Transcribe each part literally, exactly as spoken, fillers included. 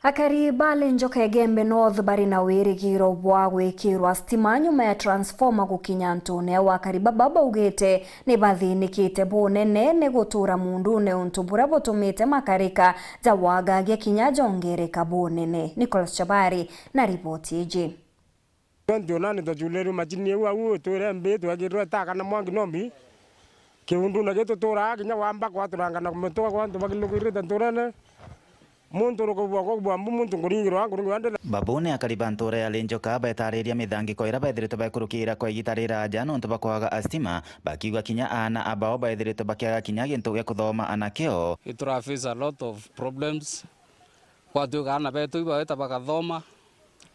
Akari ba Lenjoka Igembe North bari na wirigiro bwa gwikirwa stima nyuma ya transformer gukinya ntune. Akari baba baugite ni bathinikite bunene ni gutura mundune, untu buria butumite makarika ja wagagia kinya jongereka bunene. Nicholas Chabari na riboti iji. Twenty one ni twachurirwe macini iu au itwire mbi, twekirwe taka na mwangi nombi. Kiundune gitu turaa kinya wamba kwaturanga na kumituga kwa antu bakinukirite nturene. Muntu urukubua kwa kubua mbu, muntu nkuringirwa, nkuringirwa ndene. Babune akari ba ntura ya Lenjoka betariria mithangiko iria bethiritwe baikurukira kwa igita riraja nontu bwa kwaga a stima, bakiuga kinya aana abao baithiritwe bakiaga kinya gintu gia kuthoma anakio. Itura face a lot of problems. Kwatuika aana betu ibaweta bakathoma,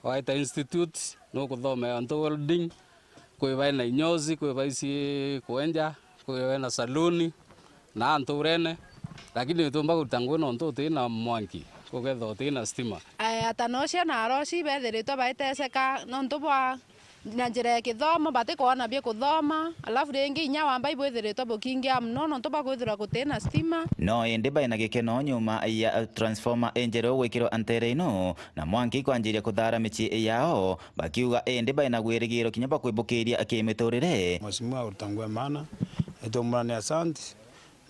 waeta institute, nukuthomea untu welding, kwi baina inyozi, kwi baisi kwenja, kwi baina saluni, na anturene, lakini utiumba kuruta ngui nontu utina mwanki, ukethira utina stima. Aya, ata no ciana aroci bethiritwe baiteseka nontu bwa na njira ya kithomo, batikwona bia kuthoma, alafu ringi inya wamba ibwithiritwe bukingia muno nontu bwa kwithirwa gutina stima. No indi baina gikeno nyuma ya transformer injeru gwikirwa ntere ino na mwanki kwanjiria kuthara micii yao, bakiuga indi baina gwirigiro kinya bwa kwibukiria kimiturire. Mheshimiwa uruta ngui maana, nitumurania asante,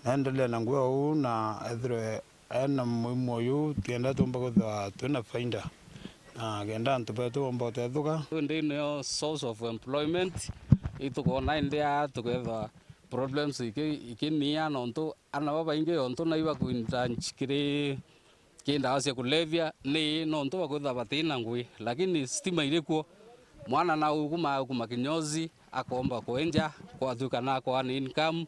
na endelee na ngui uu na ethirwe ena muimo uyu, tienda tumba kwithirwa twina faida, na kenda antu betu bomba gutethuka. Indi niyo source of employment, itukwona indi aa tukethwa problems iki-, ikinia nontu ana babaingi ontu nai bakwinda nchi kiri ki ndawa cia kulevya, ni nontu bakwithwa batina ngui, lakini stima iri kuo, mwana na ukuma, ukuma kinyozi, akomba kwenja, kwatuika na akwa ni income,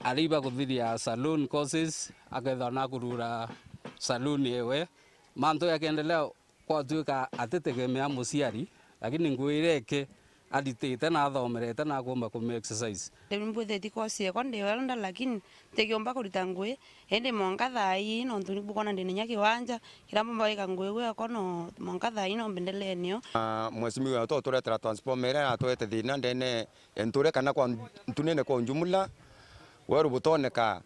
ariba kuthiria saloon courses, akethwa na kurura saloon ewe. Mantu yakendelea kwatuika atitegemea muciari, lakini ngui iria eke aritite na athomerete na akomba kume exercise. Riu mbwithitie course yakwa ndi welder, lakini ntigiumba kurita ngui, indi mwanka thaa ii nontu ni bukwona ndina inya kiwanja kiria mbumba gwika ngui iu yakwa, no mwanka thaa ii no mbendelee nio. Ah, mheshimiwa wetu uturetera transformer iria yatwete thina ndene ya nture kana kwa ntunene kwa ujumla, weru butoneka.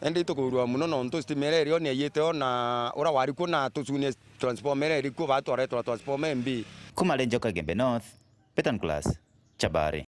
Indi itukurua muno nontu stima iria irio ni aiyite o na ura wari kuo na tucunie transformer iria iri kuo, batwaretwa transformer imbi. Kuma Lenjoka Igembe North, Peter Nicholas, Chabari.